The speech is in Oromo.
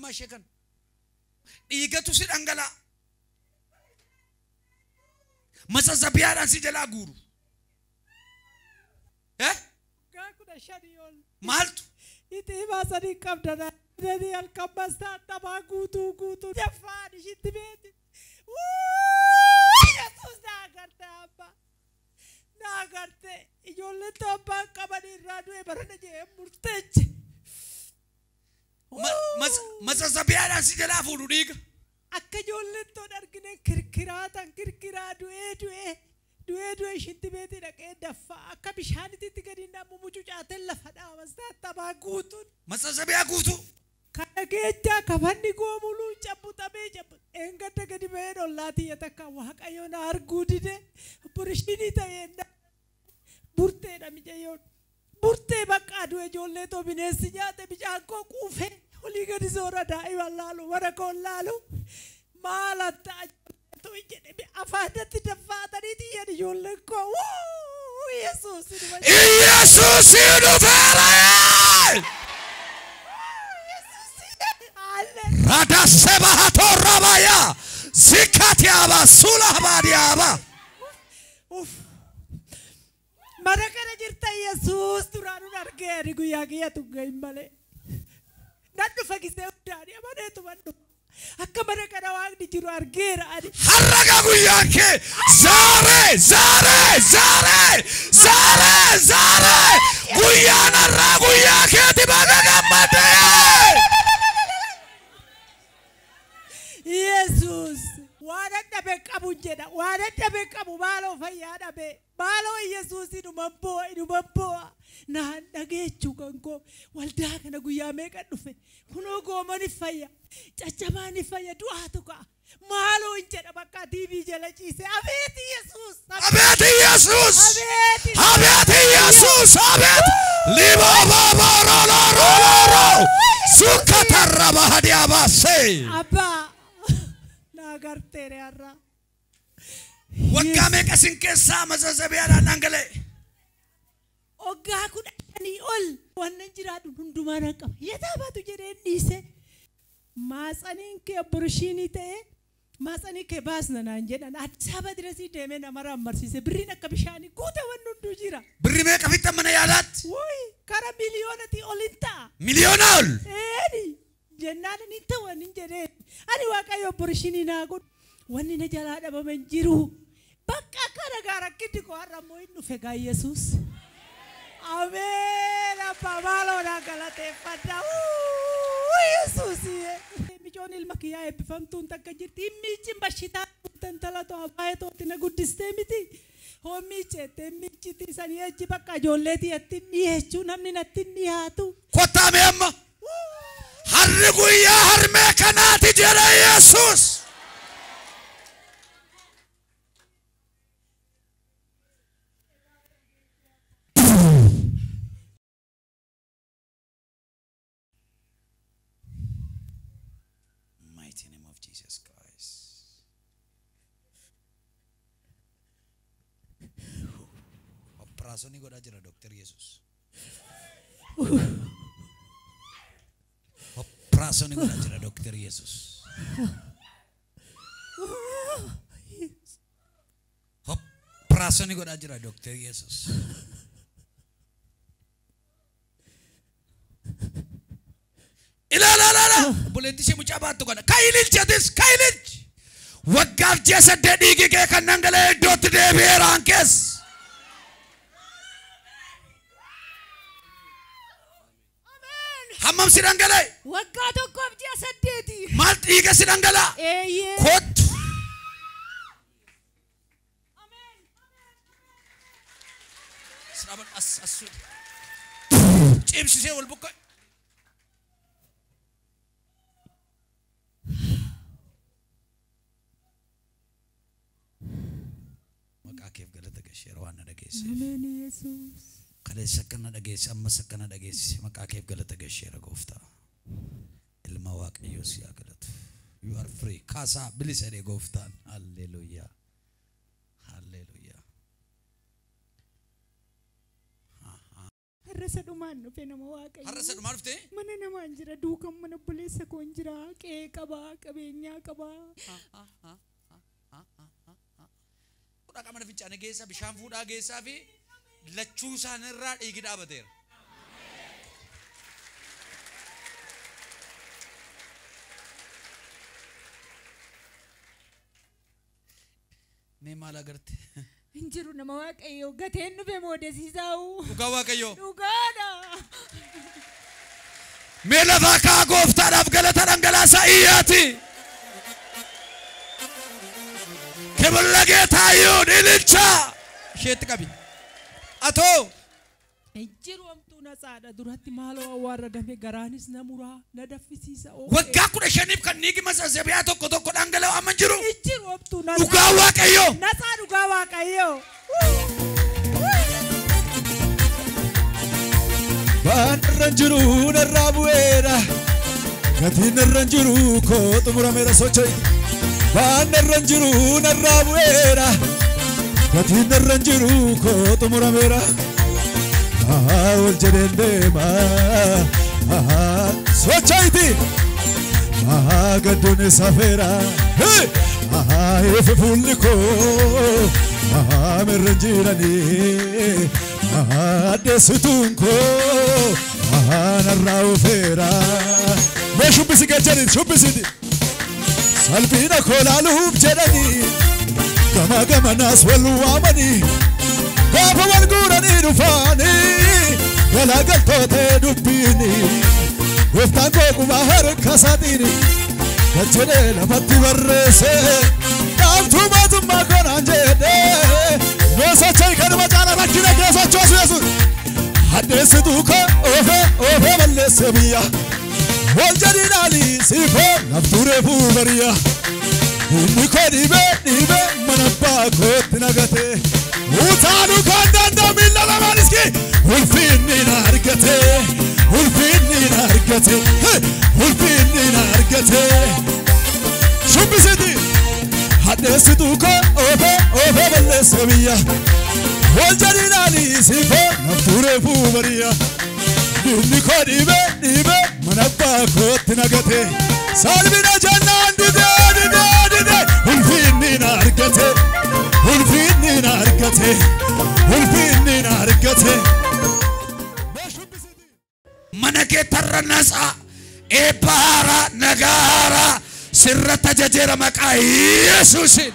Ijoollummaa ishee kan dhiigatu si dhangala'a. Masasabiyaadhaan si jalaa guuru. Eh? Maaltu? Itti baasanii qabdan jedhanii halkan mastaa guutuu guutuu jaffaan ishitti beeti. Yesuus naa agarte abbaa. Naa agarte ijoolleen abbaan qaban irraa du'e barana jedhee murteeche. Masasabiyaadhaan si jalaa fuudhu dhiiga. Akka ijoolleen toon argine kirkiraatan kirkiraa du'ee du'ee. Du'ee du'ee ishitti beeti dhaqee daffaa akka bishaanitti gadi namu mucucaateen lafa dhaamas taattabaa guutuun. Masasabiyaa guutuu. Kana keessa kafanni goomuluu cabbutamee cabbu eengadda gadi ba'ee dollaatii takka waaqayyo na arguu dide burishinii ta'ee burteedha micayyoon burtee bakka du'e ijoollee too bineensi nyaate bishaan koo quufee olii gadi soora daa'ima laalu mana koo laalu maal ta'a jedhe afaanatti daffaatanii xiyyan ijoolleen koo Yesuus. Yesuus dhufeera. Rada sebahato rabaya zikatiaba sulabadiaba. Uff. Mana kana jirta Yesuus duraan argee ani guyyaa kiyyatu gahin malee. Nan dhufa gisee hundaani amaneetu man dhufa. Akka mana kana waaqni jiru argeera ani. Harraga guyyaan kee zaaree zaaree zaaree zaaree zaaree guyyaan har'aa guyyaa keeti baga gammadee. Yesuus waan dhabe qabu jedha waan dhabe qabu maaloo fayyaa dhabe maaloo Yesuus inuma boo'a inuma boo'a naan dhageechuu kan koo waldaa kana guyyaa meeqa dhufe kunoo goomani fayya caccabaani fayya du'aatu ka'a maaloo hin jedha bakka TV jala ciise abeet Yesuus abeet Yesuus abeet Yesuus abeet libababaroloroloro sukatarra hadiyabaase abbaa agarteere har'a. Waggaa meeqa sin keessaa masasabiyaadhaan dhangala'e? Waggaa 10 ol wannan jiraadhu hundumaa nan qaba. Yetaa baatu jedhee dhiise. Maatsaniin kee burushiinii ta'e maatsanii kee baasna naan jedhan Addis Ababa dirasii deemee nama rammarsiise birriin akka bishaanii guute wanni hunduu jira. Birri meeqa fixan mana yaalaatti? Wuyi kara miliyoonatii ol hin ta'a. Miliyoona ol? Eeni. Jennaan ni ta'u ni jedhee ani waaqayyo burishinii naa godhu wanni na jalaa dhabame hin jiru bakka kana gaara kiddi koo har'a immoo hin dhufe gaa Yesuus. Ameen abbaa maaloo naa galateeffadha Yesuus. Micoon ilma kiyyaa eebbifamtuun takka jirti hin miichin bashitaa intala too abbaa tooti na guddistee miti. Hoo miicettee miichiti sanii achi bakka ijoolleetii atti dhiyeechuu namni natti dhiyaatu. Kottaa mee amma. Harri guyyaa harmee kanaati jedha Yesuus. Mighty name of Jesus Christ. Operaasyoonii godhaa jira Dr. Yesuus. Operaasyoonii godhaa jira Dr. Yesuus. Operaasyoonii godhaa jira Dr. Yesuus. Ilaala ilaala obboleettii ishee mucaa baattu kana kaayililchatis kaayililchi waggaaf ji'a 8 dhiigi kee kan dhangala'e iddootti deebi'eera hankees. Hammam si dhangala'e? Waggaa tokkoof ji'a 8. Maal dhiiga si dhangala'a? Eeyyee. Kottu. As as cimsisee wal bukka. Maqaa keef galata gasheera waan na dhageesse. Ameen Yesuus. Kaleessa akkana dhageesse ammas akkana dhageesse maqaa keef galata gasheera gooftaa. Ilma Waaqayyoo si haa galatu. You are free. Kaasaa bilisa jedhee gooftaan. Halleluuyaa. Halleluuyaa. Irra Har'a dhumaan dhufe nama Waaqayyo. Har'a dhumaan dhufte? Mana namaan jira duukan mana obboleessa koon jira qe'ee qabaa qabeenyaa qabaa. Fuudhaa mana fincaanii geessaa bishaan fuudhaa geessaa fi lachuu isaaniirraa dhiigi dhaabateera. Mee maal agarte? Hin jiru nama Waaqayyo gateen dhufe moodesiisaa'u. Dhugaa Waaqayyo. Dhugaadha. Mee lafaa kaa gooftaadhaaf galata dhangalaasaa iyyaati. ክብር ለጌታ ይሁን። እልልቻ isheetti qabi. Atoo Jiru amtuu natsaadha duratti maaloo awwaarradame garaanis na muraa na daffisiisa. Waggaa 15 kan dhiigi masasabiyaa tokko tokko dhangala'u amma jiru. Jiru amtuu natsaa. Dhugaa Waaqayyo. Natsaa dhugaa Waaqayyo. Baan irra jiru narraa bu'eera. Gatiin irra jiru koo xumurameera socho'i. Baan irra jiru narraa bu'eera. Gatiin irra jiru koo xumurameera. Ol jedheen deema. Socho'iti. Gaddoon safeera. Ifi fuulli koo mirra jiranii. Addeessituun koo narraa ufeera. Mee shubbisi galchanii shubbisiti. Salphina koo laaluuf jedhanii gama gamanaas wal waamanii gaafa wal guuranii dhufaanii galaagaltoota dubbiini gooftaan koo quba harka isaatiin galchee lafatti barreesse dhaabtuu mootummaa koonaan jedhee noosochii kanuma caala rakkina keessa Yesuus haddeessituu koo oofee oofee balleesse biyya. Wal jedhii dhaalii siifoo naftuuree fuubariya. Inni koo dhiibee dhiibee mana abbaa kootti nagatee. Utaaluu kan danda'u miila lamaan iski. Ulfinni na argatee. Ulfinni na argatee. Ulfinni na argatee. Shubbisiti. Haddeessituu koo oofee oofee balleesse biyya. Wal jedhii dhaalii siifoo naftuuree fuubariya. Inni koo dhiibee dhiibee mana abbaa kootti nagatee. Salphina jennaan didee didee didee. Ulfinni na argatee. Ulfinni na argatee. Ulfinni na argatee. Mana kee tarra natsaa eebba haaraa nagaa haaraa sirra tajaajila maqaa Yesuusiin.